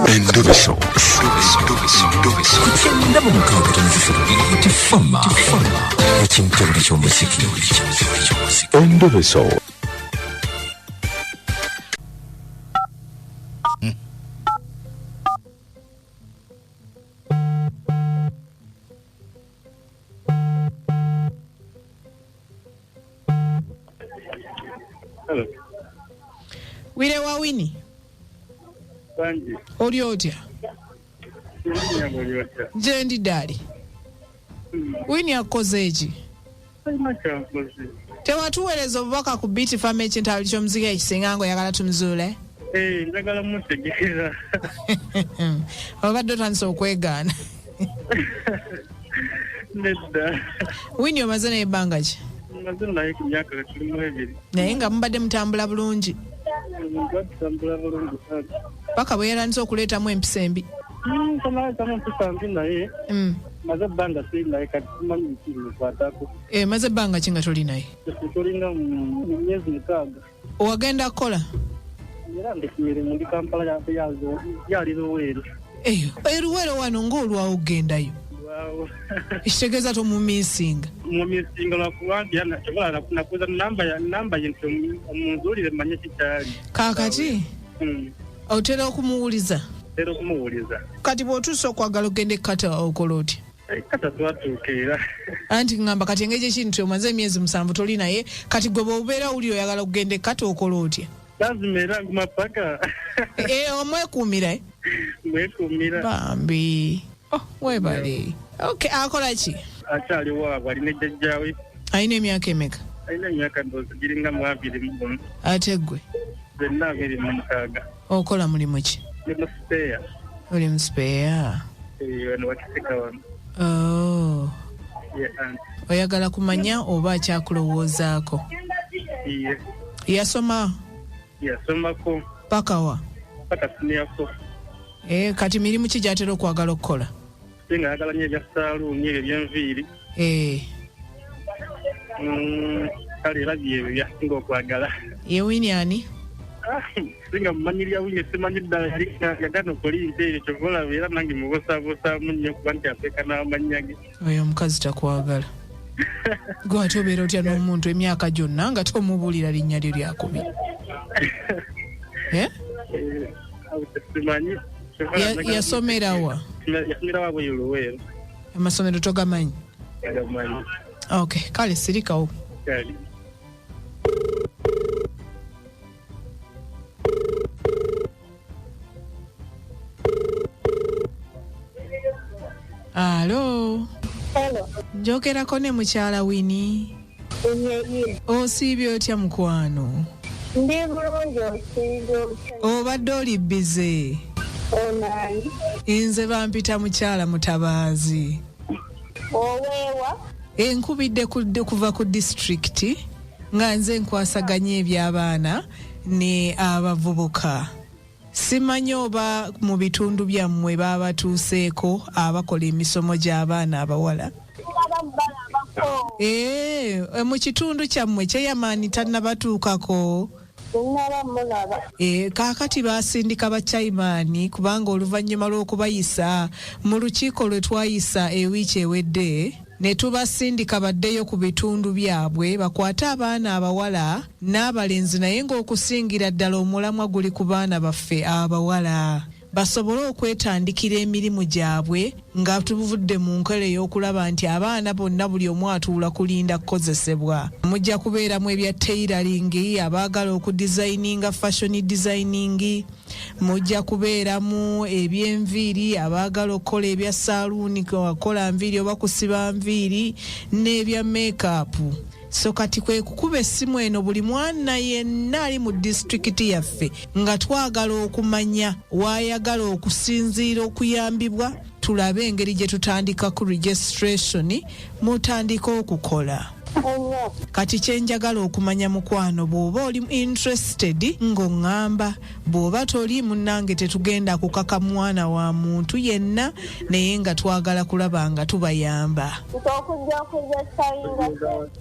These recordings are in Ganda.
Endobeso. Ku 96.3 Hit Fama. Ekintobole ky'omuziki. Endobeso. Hello. Wire wa Winnie, Bangi. oli otya? Nyabo lyotya. Gye ndi ddaali. Winnie akoze eki? Talina kyankoze. Tewatuweereza obubaka ku Beat Farm ekintabuli ky'omuziki ekisinga ng'oyagala tumuzuule? Eh, njagala mutegeera. Obadde otandise okwegaana. Nedda. Winnie omaze naye ebbanga ki? Maze naye ku myaka katulimu ebiri. Naye nga mubadde mutambula bulungi. Omuntu atutambula bulungi taata. Paka bwe yatandise okuleetamu empisa embi. Tanaleetamu empisa mbi naye maze ebbanga siri naye kati simanyi biki bimukwatako. Eh, maze ebbanga ki nga toli naye? Tulinga mu myezi 6. Owagenda kukola? Era ndi ku mirimu ndi Kampala yali Luweero. Eyo, eruweero wano ng'olwawo okugendayo. Waawo. Ekitegeeza tomumiisinga. Mumisinga lwakuba nti tobola nakuza namba ya namba ye nti omunzuulire mmanye kikyali. Kaakati otera okumuwuliza? Ntera okumuwuliza. Kati bw'otuusa okwagala okugenda ekkata okola otya? Kata twatuuka era. Anti ŋŋamba kati engeri gyekiri nti omaze emyezi 7 toli naye kati gwe bw'obeera owulira oyagala okugenda ekkata okola otya? Lazima era nguma paka. Eh, omwekuumira eh? Mwekuumira. Bambi. Oh, weebale. Okay, akola ki? Akyali waabwe alina jjajjaawe. Alina emyaka emeka? Alina emyaka ndowooza giringa mu 21. Ate ggwe? Nze 26. Okola mulimu ki? Ndi mu sipeeya. Oli mu sipeeya? Eh, wano wakiseka wano. Oh. Ye anti. Oyagala kumanya oba akyakulowoozaako? Ye. Yasoma? Yasomako. Paka wa? Paka siniya 4. Eh, kati mirimu ki gy'atera okwagala okukola? Singa ayagala nnyo ebya saaluuni ebyo ebyenviiri. Eh. Kale era byebyo byasinga okwagala. Ye Winnie ani? Singa mumanyirya Winnie simanyi ddala yali yagana okulinta eryo kyova olaba era nange mubuusabuusaamu nnyo kuba nti ateeka n'amannya ge. Oyo omukazi takwagala. Gwe ate obeera otya n'omuntu emyaka gyonna nga tomubuulira linnya lyo lyakubiri? Eh? Awo simanyi. Yasomera wa? Yasomera wa bweyo Luweero. Amasomero togamanyi? Agamanyi. Okay, kale sirikawo. Kale. Alo. Hello. Njogerako ne mukyala Winnie. Ye. Osiibye otya mukwano? Ndi bulungi, osiibye otya? Obadde oli bbize? Onani? Nze bampita mukyala Mutabaazi. Oweewa? Enkubidde kuva ku disitulikiti nga nze nkwasaganya eby'abaana ne abavubuka. Simanyi oba mu bitundu byammwe baabatuuseeko abakola emisomo gy'abaana abawala. Balabako. Eh, mu kitundu kyammwe kyeyamaani tannabatuukako. Nnaba mulaba. Eh, kaakati baasindika ba chairman kubanga oluvannyuma lw'okubayisa mu lukiiko lwe twayisa ewiiki ewedde ne tubasindika baddeyo ku bitundu byabwe bakwate abaana abawala n'abalenzi naye ng'okusingira ddala omulamwa guli ku baana baffe abawala basobole okwetandikira emirimu gyabwe nga tuvudde mu nkola ey'okulaba nti abaana bonna buli omu atuula kulinda kukozesebwa. Mujja kubeeramu ebya tailoring, abaagala okudesigninga fashion designing, mujja kubeeramu ebyenviiri, abaagala okukola ebya saaluuni, kukola nviiri oba kusiba nviiri, n'ebya makeup. So kati kwe kukuba essimu eno buli mwana yenna ali mu disitulikiti yaffe nga twagala okumanya w'ayagala okusinziira okuyambibwa, tulabe engeri gye tutandika ku registration mutandika okukola. Kati kye njagala okumanya mukwano, bw'oba oli interested ng'oŋŋamba, bw'oba toli munnange tetugenda kukaka mwana wa muntu yenna, naye nga twagala kulaba nga tubayamba. Nti okujja okuregisteringa.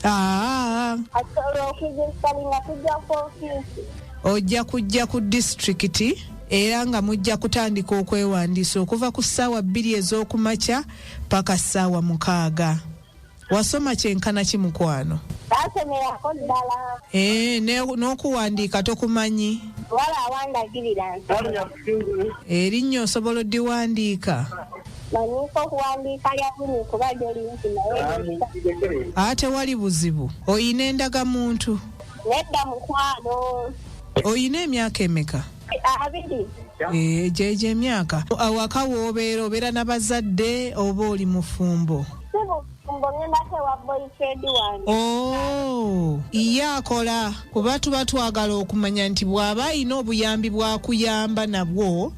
Aa. Ati olwo okuregisteringa tujja ku ofiisi. Ojja kujja ku disitulikiti. Era nga mujja kutandika okwewandiisa okuva ku ssaawa 2 ez'okumakya paka ssaawa 6. Wasoma kyenkana ki mukwano? Baasomerako ddala. Ee, n'okuwandiika tokumanyi? Waba awandagirira nsobola. Erinnya osobola oddiwandiika? Manyiiko okuwandiika lya Winnie kuba lyo limpi naye. Ate wali buzibu. Oyina endagamuntu? Nedda mukwano. Oyina emyaka emeka? 20. Gyegyo emyaka. Awaka w'obeera obeera na bazadde oba oli mufumbo? Si mufumbo, ngendako ewa boyfriend wange. Oh, ye akola kuba tuba twagala okumanya nti bw'aba alina obuyambi bw'akuyamba nabwo,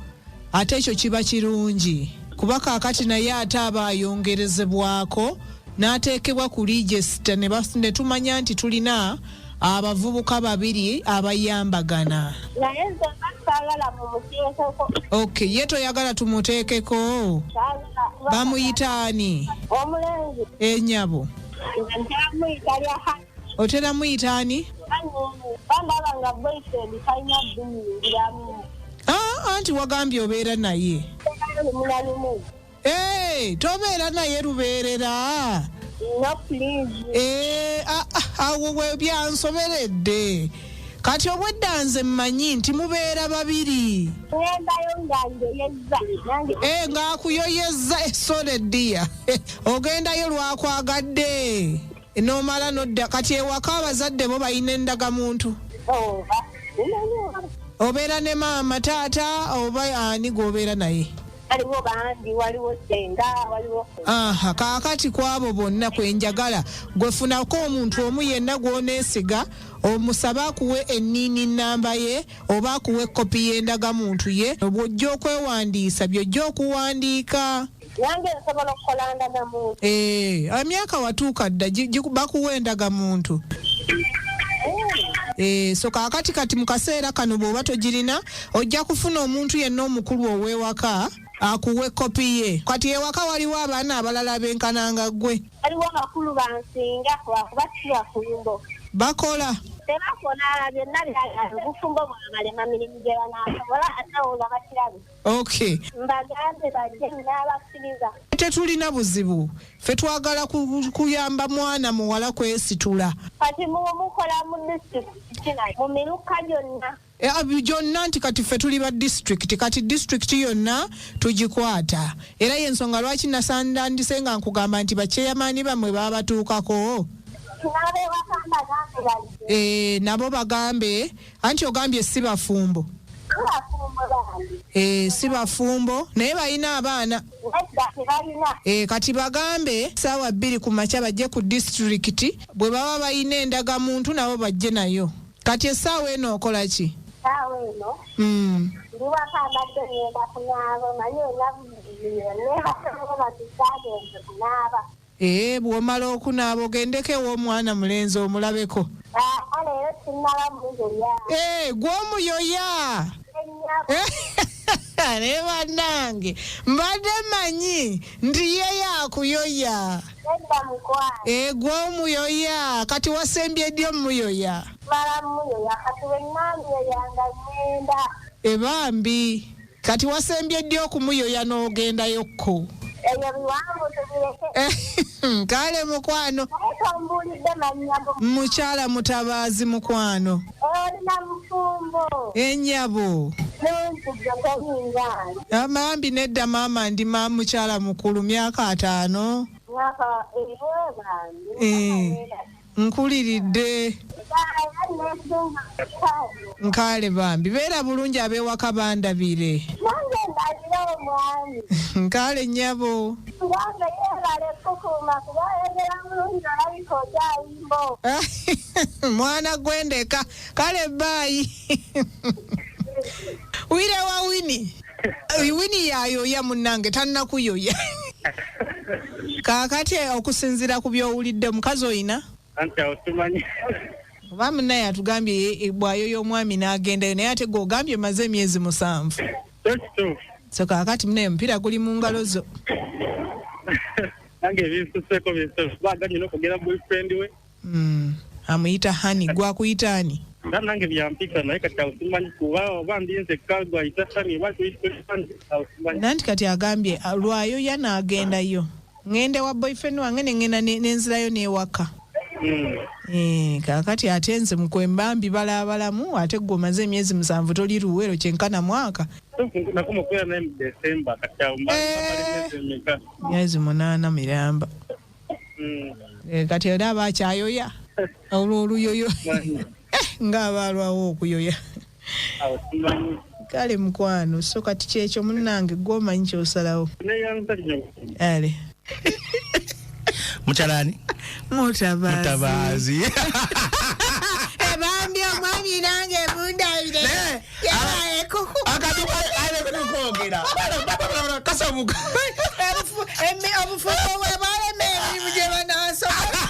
ate ekyo kiba kirungi kuba kaakati naye ate aba ayongerezebwako n'ateekebwa ku register ne tumanya nti tulina abavubuka babiri abayambagana. Naye nze mba saagala mumuteekeko. Okay, ye toyagala tumuteekeko? Saagala. Bamuyita ani? Omulenzi. Ennyabo. Nze ntera muyita lya Hani. Otera muyita ani? Hani. Bandaba nga boyfriend talina biyingiramu. Ah, anti wagambye obeera naye. Lumu na lumu. Hey, tobeera naye lubeerera. No, please. Awo we byansoberedde. Kati obwedda nze mmanyi nti mubeera babiri. Ngendayo nga njoyezza. Nange. Ng'akuyoyezza esole ddiya. Ogendayo lwakwagadde. N'omala n'odda. Kati ewaka abazadde bo balina endagamuntu. Oba. Obeera ne maama, taata oba ani gw'obeera naye? Waliwo bangi, waliwo ssenga, waliwo. Aha, kaakati kw'abo bonna kwe njagala gwe funako omuntu omu yenna gw'oneesiga, omusabe akuwe enniini nnamba ye oba akuwe kopi y'endagamuntu ye, bw'ojja okwewandiisa by'ojja okuwandiika. Nange nsobola okukola ndagamuntu. Emyaka watuuka dda, bakuwa endagamuntu. So kaakati kati mu kaseera kano bw'oba togirina, ojja kufuna omuntu yenna omukulu ow'ewaka akuwe kopi ye. Kati ewaka waliwo abaana abalala abenkananga ggwe? Waliwo abakulu bansinga lwakuba si bafumbo. Bakola? Tebakola, byonna byagala obufumbo bwabalema mirimu gye banaasobola ate olwo bakirabe. Okay. Mbagambe bajje n'abakkiriza. Tetulina buzibu. Ffe twagala kuyamba mwana muwala kwesitula. Kati mukola mu disitulikiti kina mu miruka gyonna. Gyonna nti kati ffe tuli ba disitulikiti, kati disitulikiti yonna tugikwata. Era y'ensonga lwaki nasandandise nga nkugamba nti bakyeyamaani bammwe baabatuukako. Nabo bagambe, anti ogambye si bafumbo. Si bafumbo, naye balina abaana. Kati bagambe ssaawa 2 ku makya bajje ku disitulikiti, bwe baba balina endagamuntu nabo bajje nayo. Kati essaawa eno okola ki? Essaawa eno? Ndi waka mbadde ngenda kunaaba, omanyi nebasobola batusagenze kunaaba. Bw'omala okunaaba ogendeko ew'omwana mulenzi omulabeko. Leero sinnaba muyoya. Gw'omuyoya? Naye bannange mbadde mmanyi nti ye yakuyoya. Nedda mukwano. Gw'omuyoya, kati wasembye ddi omuyoya? Mala muyoya, kati we nnamyoya nga ŋŋenda. Bambi, kati wasembye ddi okumuyoya n'ogendayokko? Ebyo biwanvu tubireke. Kale mukwano. Naye tombuulidde mannya go. Mukyala Mutabaazi mukwano. Olina mufumbo. Ennyabo. Nungi gwe toyinza. Bambi nedda maama, ndi mukyala mukulu, myaka 5. Myaka ebyo bambi. Nkuliridde. Nkale bambi, beera bulungi ab'ewaka bandabire. Nange ndabire omwami. Nkale nnyabo. Ngambe yeebale kukuuma kuba oyogera bulungi olabika okyayimba. Mwana gwendeka, kale baayi. Wire wa Winnie. Winnie yayoya munnange tannakuyoya. Kaakati okusinziira ku by'owulidde omukazi oyina? Anti awo simanyi. Oba munnaye atugambye bw'ayoya omwami n'agendayo, naye ate gw'ogambye maze emyezi 7. Kyo kituufu. So kaakati munnaye omupiira guli mu ngalo zo. Nange ebinsuseeko binsuseeko. Baaganye n'okwogera boyfriend we. Amuyita Hani, gw'akuyita ani? Era nange byampika naye kati awo simanyi kuba oba ndi nzekka gwayita sani oba awo simanyi. Nanti kati agambye lwayoya n'agendayo, ŋŋende wa boyfriend wange ne ŋŋenda nenzirayo n'ewaka. Kaakati ate nze mukwemba mbibalaabalamu, ate gwe omaze emyezi 7 toli Luweero, kyenkana mwaka. Nakoma okubeera naye mu December, kati awo mbamala emyezi emeka? Myezi 8 miramba. Kati era aba akyayoya olwo oluyoyo ng'aba alwawo okuyoya. Awo simanyi. Kale mukwano, so kati kyekyo munnange, gwe omanyi ky'osalawo. Neyanza nnyo. Ale. Mukyalani? Mutabaazi. Mutabaazi. Ebambi omwami nange mundabire. Akatukwogera. Kasabuka. Obufumbo bwe bwalema emirimu gye banaasobola.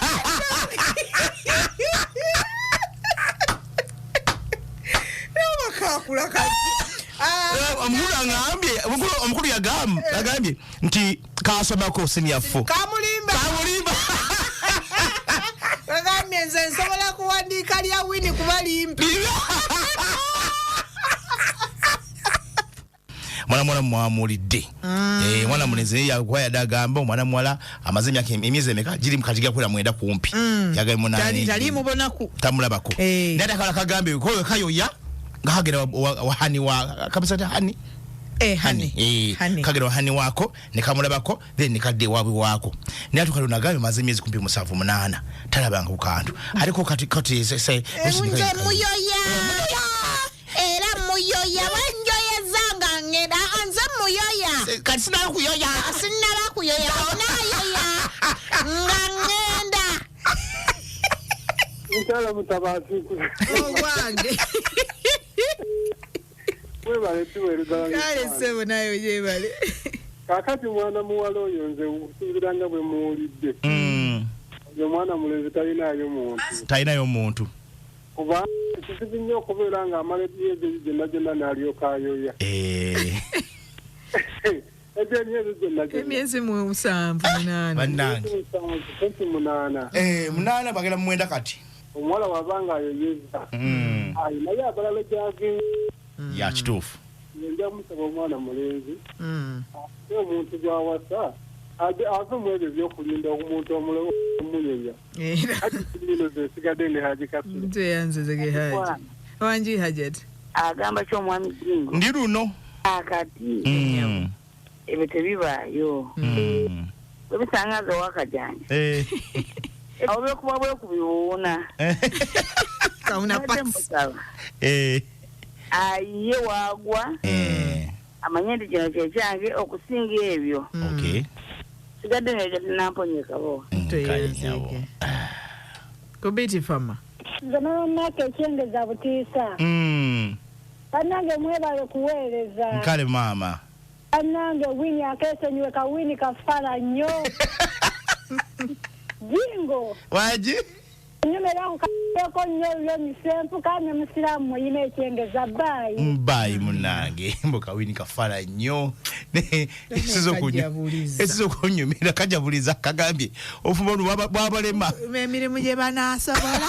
Kakula kati. Omukulu agambye, omukulu yagambye nti kasomako senior 4. Kamulimba. Kamulimba. Kagambye nze nsobola kuwandiika lya Winnie kuba limpi. Mwana muwala mwamulidde. Mwana mulenzi yakuwa yadde agamba omwana muwala amaze emyaka emyezi emeka giri mu kati gakwera 9 kumpi. Yagambye 8. Tali mubonaku. Tamulabako. Naye ate akawala kagambye koyo kayoya nga kagera wahani wa kabisa ta hani. Hani. Hani. Kagera wahani wako ne kamulabako then ne kadde waabwe waako. Naye atuka luna agambye maze emyezi kumpi 7 8 talabanga ku kantu. Aliko kati kati se Nze muyoya. Era muyoya wanjoyeza nga ngenda nze muyoya. Kati sinaba kuyoya. Sinaba kuyoya. Onayoya nga ngenda. Mukyala Mutabazi. Owange. Webale tuweereza. Kale ssebo nayo gyebale. Kaakati mwana muwala oyo nze nsuubira nga bwe muwulidde. Oyo mwana mulenzi talinaayo muntu. Talinayo muntu. Kuba kizibu nnyo okubeera ng'amala emyezi gyonna gyonna n'alyoka ayoya. Egyo emyezi gyonna gyonna. Emyezi 7 8. Bannange. Kumpi 8. 8 bagenda mu 9 kati. Omuwala w'abanga ayoyeza. Ayinayo abalala gy'agenda. Ya kituufu. Nja musaba omwana mulenzi. Ate omuntu gw'awasa ave mu ebyo by'okulinda omuntu omuyoya. Ati bino zesigadde ne Haji Kasule. Nteyanzizege Haji. Wangi Hajat. Agamba ki omwami Jingo? Ndi luno. Akati. Ebyo tebibaayo. Bwe bisanga nze owakajanja. Awo bwekuba bwekubiwuuna. Kawuna pasi. Aye wagwa. Amanye nti kino kye kyange okusinga ebyo. Okay. Sigadde ne namponye kabo. Nteyanzizege. Kubiti fama. Nze nonako ekyengeza butiisa. Bannange mwebale kuweereza. Nkale maama. Bannange Winnie akeesonyiwe ka Winnie kafala nnyo. Jingo. Waji? Nyumera kukako nnyo lyo nsempu kanye musiraamu muyina ekyengeza baayi. Mbayi munnange mbuka Winnie kafala nnyo. Esizo kunyumira kajabuliza kagambye ofumbo bwabalema. Emirimu gye banaasobola.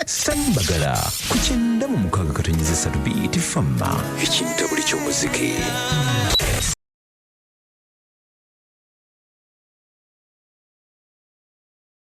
Sambagala ku 96.3 Beat Fama ekintabuli ky'omuziki.